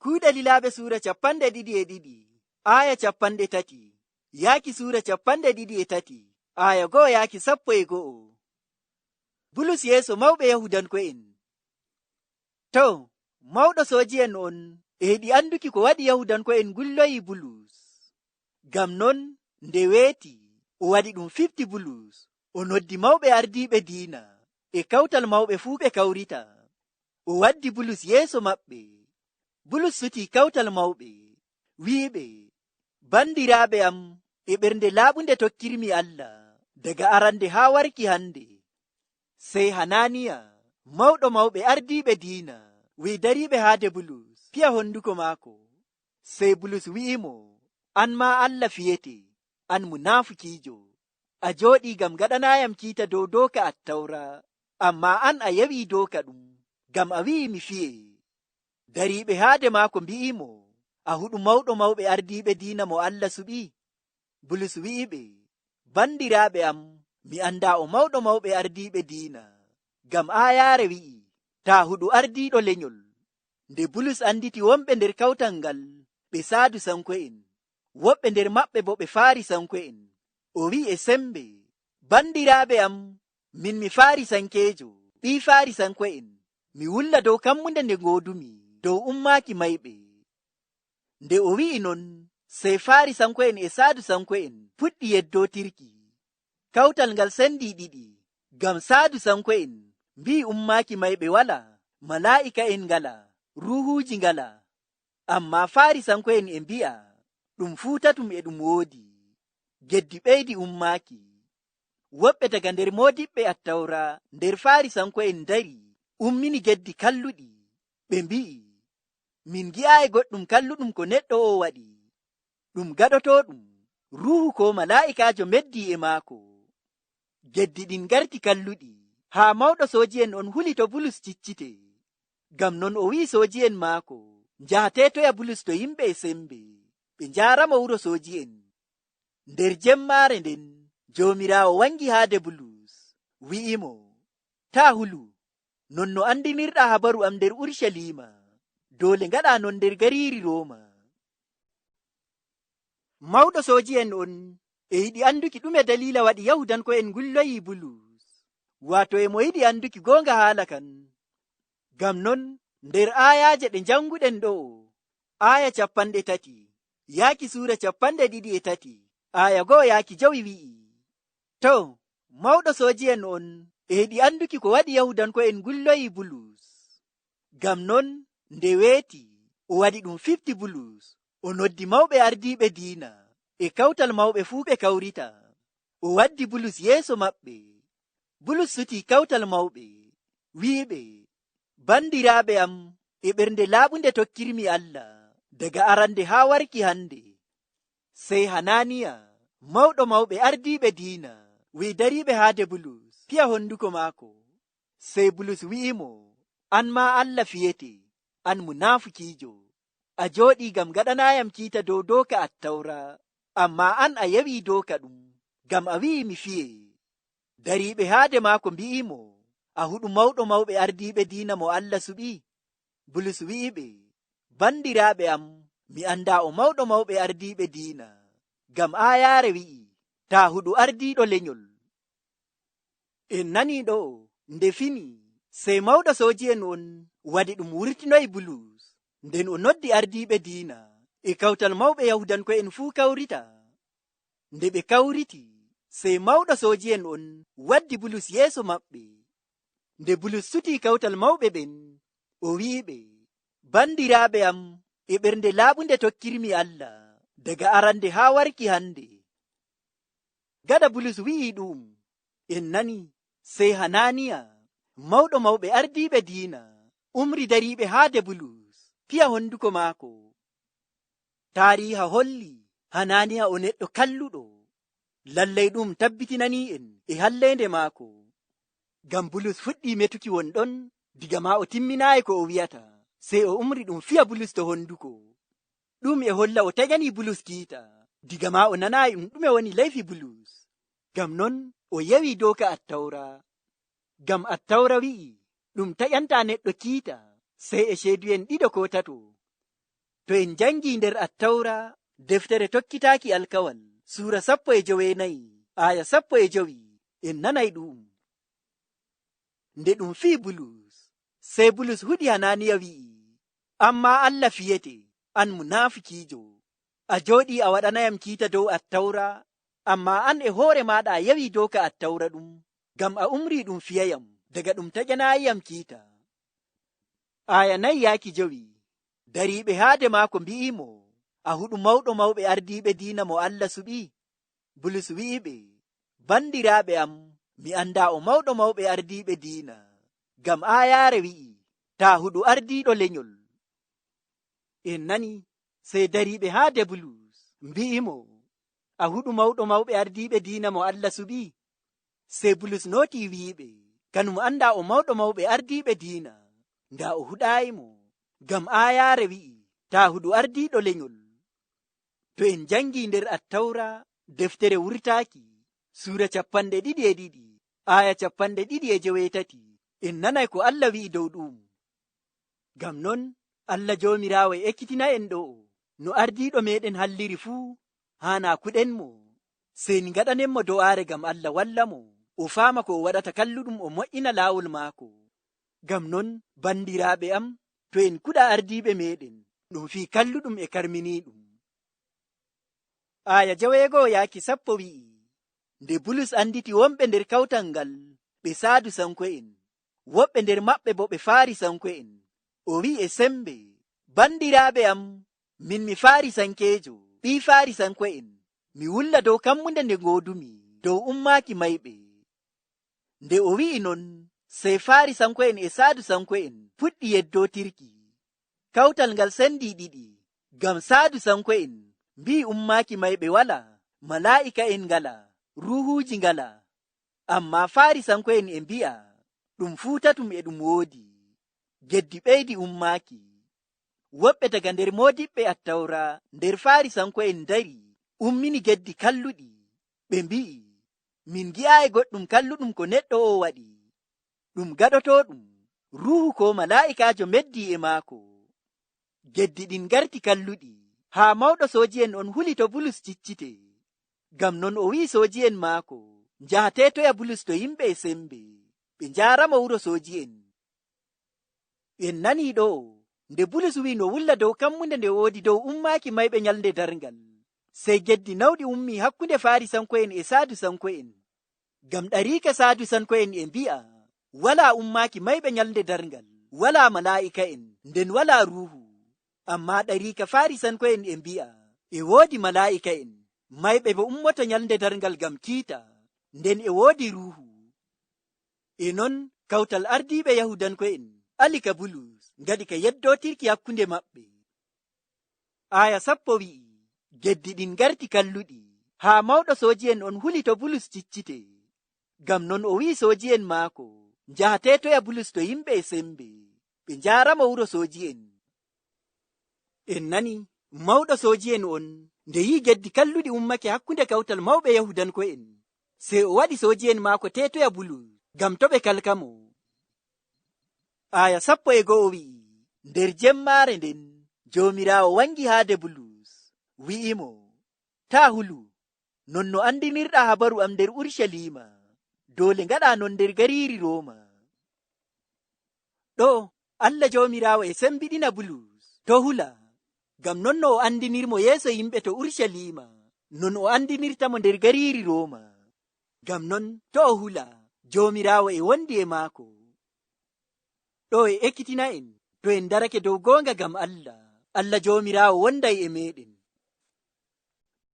Kuuɗe lilaaɓe suura 22, aya 30 yaaki suura 23, aya 1 yaaki 11. Bulus yeeso mawɓe yahudanko'en. To mawɗo soji'en on e heɗi anduki ko waɗi yahudanko'en gulloyi Bulus. Ngam non nde weeti o waɗi ɗum fifti Bulus, o noddi mawɓe ardiɓe diina e kawtal mawɓe fuu ɓe kawrita. O waddi Bulus yeeso maɓɓe. Bulus suti kawtal mawɓe, wi'iɓe: "Bandiraɓe am, e ɓernde laaɓunde tokkirmi Allah daga arande haa warki hande." Sey Hananiya, mawɗo mawɓe ardiɓe diina, wi'i dariɓe haade Bulus piya honduko maako. Sey Bulus wi'imo: "An ma Allah fiyete, an munafukijo. A jooɗi ngam gaɗanayam kiita dow doka Attawra, amma an a yewi doka ɗum ngam a wi'i mi fiye." Dariɓe haade maako mbi'imo: "A huɗu mawɗo mawɓe ardiɓe diina mo Allah suɓi?" Bulus wi'iɓe: "Bandiraɓe am, mi anda o mawɗo mawɓe ardiɓe diina, ngam ayare wi'i ta huɗu ardiɗo lenyol." Nde Bulus anditi wonɓe nder kawtal ngal ɓe saadu sanko'en, woɓɓe nder maɓɓe bo ɓe faari sanko'en, o wi'i e sembe: "Bandiraɓe am, min mi faari sankejo, ɓi faari sanko'en, mi wulla dow kammunde nde godumi dow ummaki mayɓe." Nde o wi'i non, sey faari sanko'en e saadu sanko'en puɗɗi yeddotirki. Kawtal ngal sendi ɗiɗi, ngam saadu sanko'en mbi'i ummaki mayɓe wala, mala'ika en ngala, ruhuji ngala, amma faari sanko'en e mbi'a ɗum fuu tatum e ɗum woodi. Geddi ɓeydi ummaki. Woɓɓe daga nder modiɓɓe Attawra nder faari sanko'en dari ummini geddi kalluɗi. Ɓe mbi'i: "Min gi'ayi goɗɗum kalluɗum ko neɗɗo o waɗi ɗum gaɗotoɗum ruhu ko mala'ikajo meddi e maako." Geddi ɗin garti kalluɗi haa mawɗo soji'en on huli to Bulus ciccite. Ngam non o wi'i soji'en maako njaha tetoya Bulus to yimɓe e sembe, ɓe njaramo wuro soji'en. Nder jemmaare nden Jomirawo wangi haade Bulus, wi'imo: "Ta hulu, non no andinirɗa habaru am nder Urshalima, dole ngaɗa non nder gariri Roma." Mawɗo soji'en on e yiɗi anduki ɗume dalila waɗi yahudanko'en gulloyi Bulus, wato emo yiɗi anduki gonga haala kan. Ngam non nder ayaje ɗe janguɗen ɗo, aya 30 yaaki suura 23, aya 1 yaaki 5, wi'i: To mawɗo soji'en on e heɗi anduki ko waɗi yahudanko'en gulloyi Bulus. Ngam non nde weeti o waɗi ɗum fifti Bulus, o noddi mawɓe ardiɓe diina e kawtal mawɓe fuu ɓe kawrita. O waddi Bulus yeeso maɓɓe. Bulus suti kawtal mawɓe, wi'iɓe: "Bandiraɓe am, e ɓernde laaɓunde tokkirmi Allah daga arande haa warki hande." Sey Hananiya, mawɗo mawɓe ardiɓe diina, wi'i dariɓe haade Bulus piya honduko maako. Sey Bulus wi'imo: "An ma Allah fiyete, an munafukijo. A jooɗi ngam gaɗanayam kiita dow doka Attawra, amma an a yewi doka ɗum ngam a wi'i mi fiye." Dariɓe haade maako mbi'imo: "A huɗu mawɗo mawɓe ardiɓe diina mo Allah suɓi?" Bulus wi'iɓe: "Bandiraɓe am, mi anda o mawɗo mawɓe ardiɓe diina, ngam ayare wi'i ta huɗu ardiɗo lenyol." En nani ɗo nde fini, sey mawɗo soji'en on waɗi ɗum wurtinoyi Bulus. Nden o noddi ardiɓe diina e kawtal mawɓe yahudanko'en fuu kawrita. Nde ɓe kawriti, sey mawɗo soji'en on waddi Bulus yeeso maɓɓe. Nde Bulus suti kawtal mawɓe ɓen, o wi'iɓe: "Bandiraɓe am, e ɓernde laaɓunde tokkirmi Allah daga arande haa warki hande." Gada Bulus wi'i ɗum, en nani sey Hananiya, mawɗo mawɓe ardiɓe diina, umri dariɓe haade Bulus piya honduko maako. Tariha holli Hananiya o neɗɗo kalluɗo. Lallay ɗum tabbitinani en e hallende maako, ngam Bulus fuɗɗi metuki won ɗon diga ma o timminayi ko o wiyata, sey o umri ɗum fiya Bulus to honduko. Ɗum e holla o taƴani Bulus kiita diga ma o nanayi ɗum ɗume woni layfi Bulus. Ngam non o yewi doka Attawra, ngam Attawra wi'i ɗum taƴanta neɗɗo kiita sey e sheidu'en ɗiɗo ko tato. To en jangi nder Attawra, deftere tokkitaaki alkawal, suura 19, aya 15, en nanay ɗum. Nde ɗum fii Bulus, sey Bulus huɗi Hananiya wi'i, amma Allah fiyete, an munafikiijo. A jooɗi a waɗanayam kiita dow Attawra, amma an e hoore maɗa a yewi doka Attawra ɗum, ngam a umri ɗum fiyayam daga ɗum taƴanayiyam kiita. Aya 4 yaaki 5, dariɓe haade maako mbi'imo, a huɗu mawɗo mawɓe ardiɓe diina mo Allah suɓi? Bulus wi'iɓe, bandiraɓe am, mi anda o mawɗo mawɓe ardiɓe diina, ngam ayaare wi'i, ta huɗu ardiɗo lenyol. En nani, sey dariɓe haade Bulus mbi'imo, a huɗu mawɗo mawɓe ardiɓe diina mo Allah suɓi? Sey Bulus noti wi'iɓe, kanum anda o mawɗo mawɓe ardiɓe diina, nda o huɗayimo, ngam ayaare wi'i, ta huɗu ardiɗo lenyol. To en jangi nder Attawra, deftere wurtaaki, suura 22, aya 28, en nanay ko Allah wi'i dow ɗum. Ngam non, Allah Joomiraawo e ekkitina en ɗo, no ardiɗo meɗen halliri fuu, hana kuɗen mo, sey ni ngaɗanen mo do'aare ngam Allah walla mo, o faama ko o waɗata kalluɗum o mo'ina laawol maako. Ngam non, bandiraɓe am, to en kuɗa ardiɓe meɗen, ɗum fii kalluɗum e karminiɗum. Aya 6 yaaki 10 wi'i, nde Bulus anditi wonɓe nder kawtal ngal, ɓe saadu sanko'en, woɓɓe nder maɓɓe bo ɓe faari sanko'en. O wi'i e sembe, bandiraɓe am, min mi faari sankejo, ɓi faari sanko'en, mi wulla dow kammunde nde ngodumi, dow ummaaki mayɓe. Nde o wi'i non, sey faari sanko'en e saadu sanko'en puɗɗi yeddotirki. Kawtal ngal sendi ɗiɗi, ngam saadu sanko'en mbi'i ummaaki mayɓe wala, mala'ika'en ngala, ruhuji ngala. Amma faari sanko'en e mbi'a, ɗum fuu tatum e ɗum woodi. Geddi ɓeydi ummaaki. Woɓɓe daga nder modiɓɓe Attawra nder faari sanko'en dari, ummini geddi kalluɗi. Ɓe mbi'i, min gi'aayi goɗɗum kalluɗum ko neɗɗo o waɗi. Ɗum gaɗotoɗum, ruhu ko mala'ikajo meddi e maako. Geddi ɗin garti kalluɗi, haa mawɗo soji'en on huli to Bulus ciccite. Ngam non o wi'i soji'en maako, njaha tetoya Bulus to yimɓe e sembe, ɓe njaramo wuro soji'en. En nani ɗo, nde Bulus wi no wulla dow kammunde nde woodi dow ummaaki mayɓe nyalnde darngal, sey geddi nawɗi ummi hakkunde Farisanko'en e Sadusanko'en. Ngam ɗariika Sadusanko'en e mbi'a, wala ummaaki mayɓe nyalnde darngal, wala mala'ika'en, nden wala ruhu. Amma ɗariika Farisanko'en e mbi'a, e woodi mala'ika'en, mayɓe bo ummoto nyalnde darngal ngam kiita, nden e woodi ruhu. E non kawtal ardiɓe Yahudanko'en ali ka Bulus ngaɗi ka yeddotirki hakkunde maɓɓe. Aya 10 wi'i, geddi ɗin garti kalluɗi, haa mawɗo soji'en on huli to Bulus ciccite. Ngam non o wi'i soji'en maako, njaha tetoya Bulus to yimɓe e sembe, ɓe njaramo wuro soji'en. En nani, mawɗo soji'en on nde yi geddi kalluɗi ummake hakkunde kawtal mawɓe Yahudanko'en, sey o waɗi soji'en maako tetoya Bulus ngam to ɓe kalkamo. Aya 11 wi'i, nder jemmaare nden, Joomiraawo wangi haade Bulus, wi'imo, ta hulu, non no andinirɗa habaru am nder Urshalima, dole ngaɗa non nder gariri Roma. Ɗo, Allah Joomiraawo e sembiɗina Bulus, to hula, ngam non no o andinirmo yeeso yimɓe to Urshalima, non o andinirtamo nder gariri Roma. Ngam non to o hula, Joomiraawo e wondi e maako. Ɗo e ekkitina en, to en darake dow goonga ngam Allah, Allah Joomiraawo wonday e meɗen.